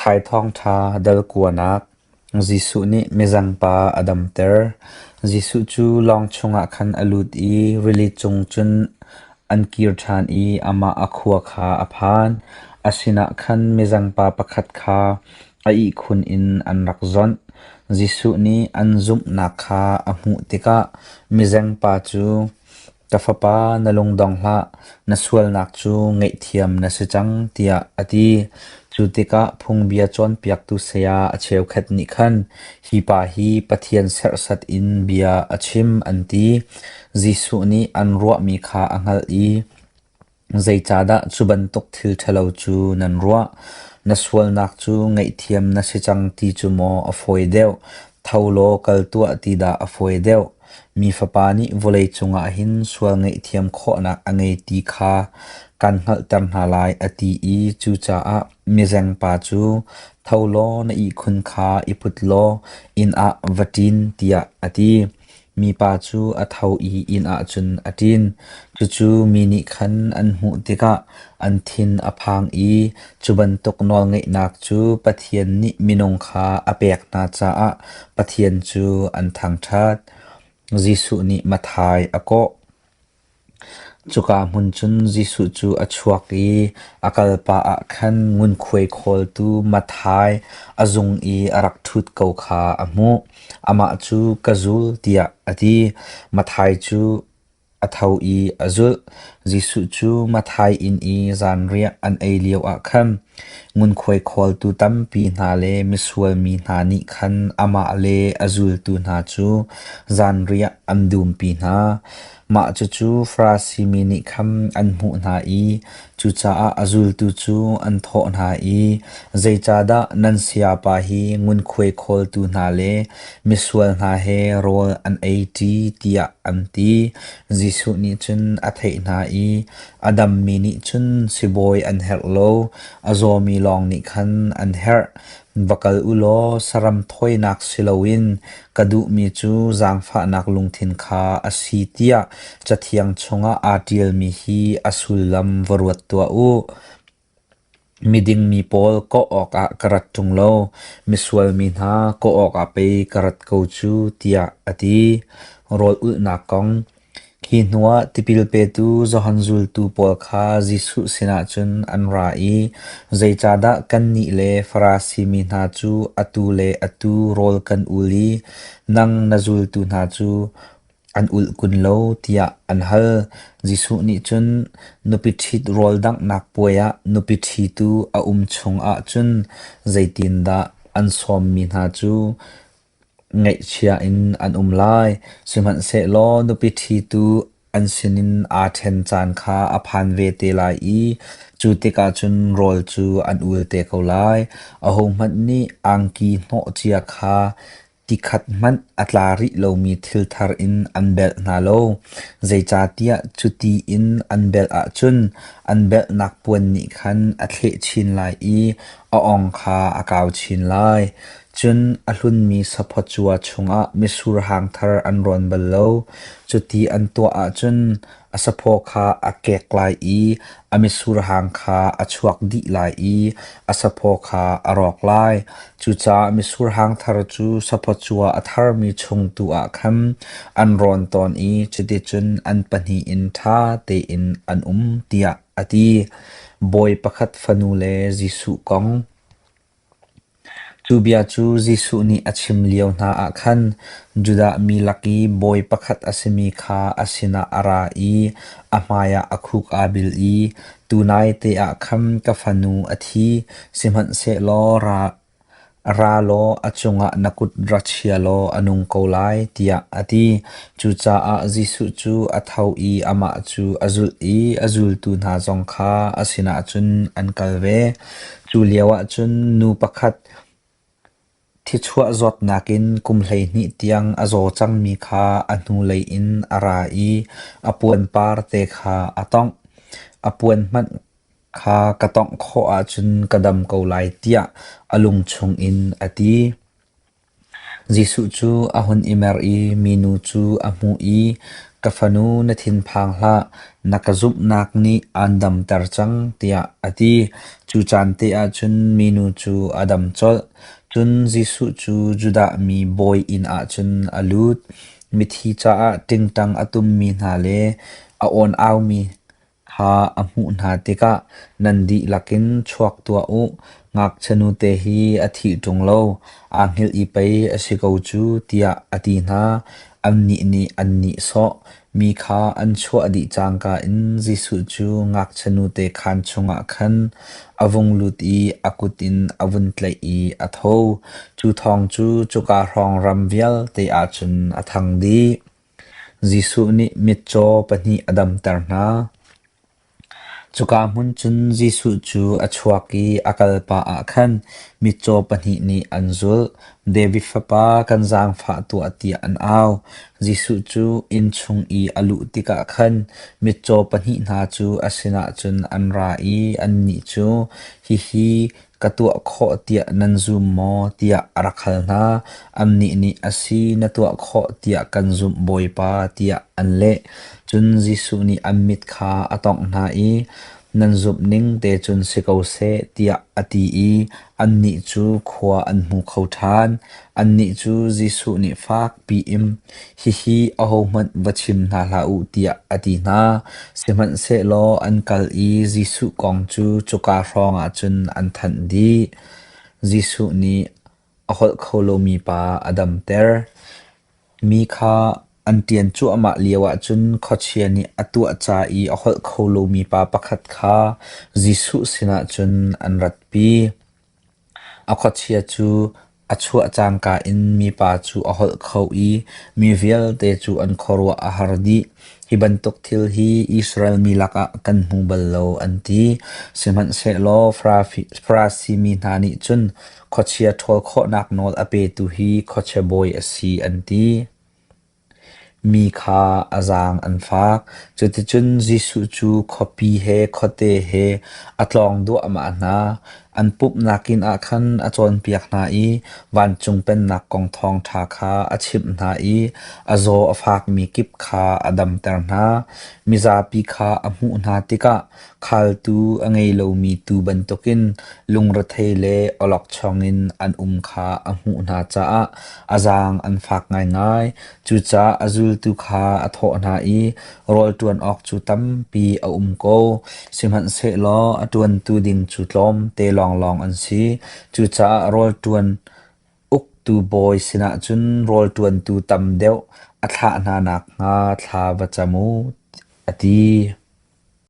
Matthai Thawngṭha dal kuanak Jesuh nih mizengpa a damter. Jesuh cu lawng chungah khan a lut i rili cung cun an kir ṭhan i amah a khua kha a phan. A sinah khan mizengpa pakhat kha a ihkhun in an rak zawnh. Jesuh nih an zumhnak kha a hmuh tikah mizengpa cu, Ka fapa, na lungdong hlah, na sualnak cu ngaihthiam na si cang, tiah a ti. Cu tikah phungbia cawnpiaktu saya a cheukhat nih khan, Hi pa hi Pathian serhsat in bia a chim, an ti. Jesuh nih an ruahmi kha a hngalh i, Zeicahdah cu bantuk thil ṭhalo cu nan ruah? Na sualnak cu ngaihthiam na si cang ti cu maw a fawi deuh? Tho law kal tuah ti dah a fawi deuh? Mi Fapa nih vawlei cungah hin sual ngaihthiam khawhnak a ngei ti kha kaan hngalhter hna lai, a ti i cucaah mizengpa cu, Tho law na ihkhun kha i put law inn ah va ṭin, tiah a ti. Mipa cu a tho i inn ah cun a ṭin. Cucu mi nih khan an hmuh tikah an thin a phang i cu bantuk nawlngeihnak cu Pathian nih minung kha a pek hna caah Pathian cu an thangṭhat. Jesuh nih Matthai a kawh. Cuka hmun cun Jesuh cu a chuak i a kalpah ah khan ngunkhuai khawltu Matthai a zung i a rak ṭhut ko kha a hmuh. Amah cu, “Ka zul,” tiah a ti. Matthai cu a tho i a zulh. Jesuh cu Matthai inn i zanriah an ei lioah khan ngunkhuai khawltu tampi hna le misual mi hna nih khan amah le a zultu hna cu zanriah an dumpi hna. Mah cucu Farasi mi nih khan an hmuh hna i cucaah a zultu cu an thawh hna i, “Zeicahdah nan sayapa hi ngunkhuai khawltu hna le misual hna he rawl an ei ṭi?” tiah an ti. Jesuh nih cun a theih hna i a dammi nih cun sibawi an herh lo, a zawmi lawng nih khan an herh. Va kal u law saram thawinak si loin ka duhmi cu zaangfahnak lungthin kha a si tiah Cathiang chungah aa ṭialmi hi a sullam va ruat tuah u. Miding mi pawl kawh awkah ka rat ṭung lo, misual mi hna kawh awkah pei ka rat ko cu, tiah a ti. Rawl ulhnak kong Hi hnuah tipil petu Johan zultu pawl kha Jesuh sinah cun an ra i, “Zeicahdah kannih le Farasi mi hna cu atu le atu rawl kan ul i nang na zultu hna cu an ulh kun lo?” tiah an hal. Jesuh nih cun, “Nupi ṭhit rawl danghnak puai ah nupi ṭhitu a um chung ahcun zeitindah an sawmmi hna cu Ngaihchia in an um lai, sihmanhsehlaw nupi ṭhitu an sinin aa ṭhen caan kha a phan ve te lai i cu tikah cun rawl cu an ul te ko lai. Ahohmanh nih angki hnawh cia kha tikhat hmanh a tla rih lomi thil thar in an belh hna lo, zeicahtiah cuti in an belh ahcun an belhnak puan nih khan a thleh chin lai i a ong kha a kau chin lai. Cun a hlunmi saphawcua chungah mitsur hang thar an rawn bal lo. Cuti an tuah ahcun a saphaw kha a kek lai i a mitsur hang kha a chuak dih lai i a saphaw kha a rawk lai. Cucaah mitsur hang thar cu saphawcua a tharmi chung tu ah khan an rawn tawn i cuticun an pahnih in ṭha tein an um, tiah a ti. Bawi pakhat fanu le Jesuh kong. Cu bia cu Jesuh nih a chim lio hna ah khan Judah mi lak i bawi pakhat a simi kha a sinah a ra i a hmaiah a khuk aa bil i, “Tunai te ah khan ka fanu a thi, sihmanhsehlaw ra law a cungah na kut ra chia law a nung ko lai,” tiah a ti. Cucaah Jesuh cu a tho i amah cu a zulh i a zultu hna zong kha a sinah cun an kal ve. Cu lioah cun nu pakhat thichuah zawtnak in kum 12 tiang a zaw cangmi kha a hnulei in a ra i a puanpar te kha a tawngh. A puan hmanh kha ka tawngh khawh ahcun ka dam ko lai tiah a lung chungin a ti. Jesuh cu a hun i mer i minu cu a hmuh i. Ka fanu, na thinphang hlah, na ka zumhnak nih aan damter cang, tiah a ti. Cu caan te ah cun minu cu a dam colh. Cun Jesuh cu Judah mi bawi inn ah cun a lut. Mithi caah ṭingṭang a tummi hna le a awn-aumi kha a hmuh hna tikah nan dihlak in chuak tuah u, ngakchia nute hi a thih ṭung lo, aa hngilh i pei a si ko cu, tiah a ti hna. Annih nih an nihsawh. Mi kha an chuah dih cangka in Jesuh cu ngakchia nute khaan chungah khan a vung lut i a kut in a vun tlaih i a tho. Cu thawng cu cuka hrawng ram vialte ah cun a thang dih. Jesuh nih mitcaw pahnih a damter hna. Cuka hmun cun Jesuh cu a chuak i a kal pah ah khan mitcaw pahnih nih an zulh. David Fapa, kan zaangfah tuah tiah an au. Jesuh cu inn chung i a luh tikah khan mitcaw pahnih hna cu a sinah cun an ra i annih cu, “Hihi ka tuah khawh tiah nan zum maw?” tiah a rak hal hna. Annih nih, “A si, na tuah khawh tiah kan zumh, Bawipa,” tiah an leh. Cun Jesuh nih an mit kha a tawngh hna i, “Nan zumh ning te cun si ko seh,” tiah a ti i annih cu khua an hmu kho ṭhan. Annih cu Jesuh nih fakpi in, “Hihi ahohmanh va chim hna hlah u,” tiah a ti hna. Sihmanhsehlaw an kal i Jesuh kong cu cuka hrawngah cun an thanh dih. Jesuh nih a holh kho lomi pa a damter. Mi kha an ṭian cuahmah lioah cun khuachia nih a tuah ca i a holh kho lomi pa pakhat kha Jesuh sinah cun an ratpi. A khuachia cu a chuah cangka in mipa cu a holh kho i mi vialte cu an khuaruah a har dih. Hi bantuk thil hi Israel mi lakah kan hmu bal lo, an ti. Sihmanhsehlaw Farasi mi hna nih cun khuachia ṭhawl khawhnak nawl a petu hi khuachia bawi a si, an ti. Mi kha a zaang an fak. Cuticun Jesuh cu khuapi he khuate he a tlawng duahmah hna. An pumhnak inn ah khan a cawnpiak hna i vancung pennak kong thawngṭha kha a chimh hna i a zaw a fakmi kip kha a damter hna. Mizapi kha a hmuh hna tikah khaltu a ngei lomi tuu bantukin lungrethei le awlokchong in an um kha a hmuh hna caah a zaang an fak ngaingai. Cucaah a zultu kha a thawh hna i rawl ṭuan awk cu tampi a um ko, sihmanhsehlaw a ṭuantu ding cu tlawmte lawnglawng an si. Cucaah rawl ṭuan uktu bawi sinah cun rawl ṭuantu tam deuh a thlah hna nakhnga thla va cam u, a ti.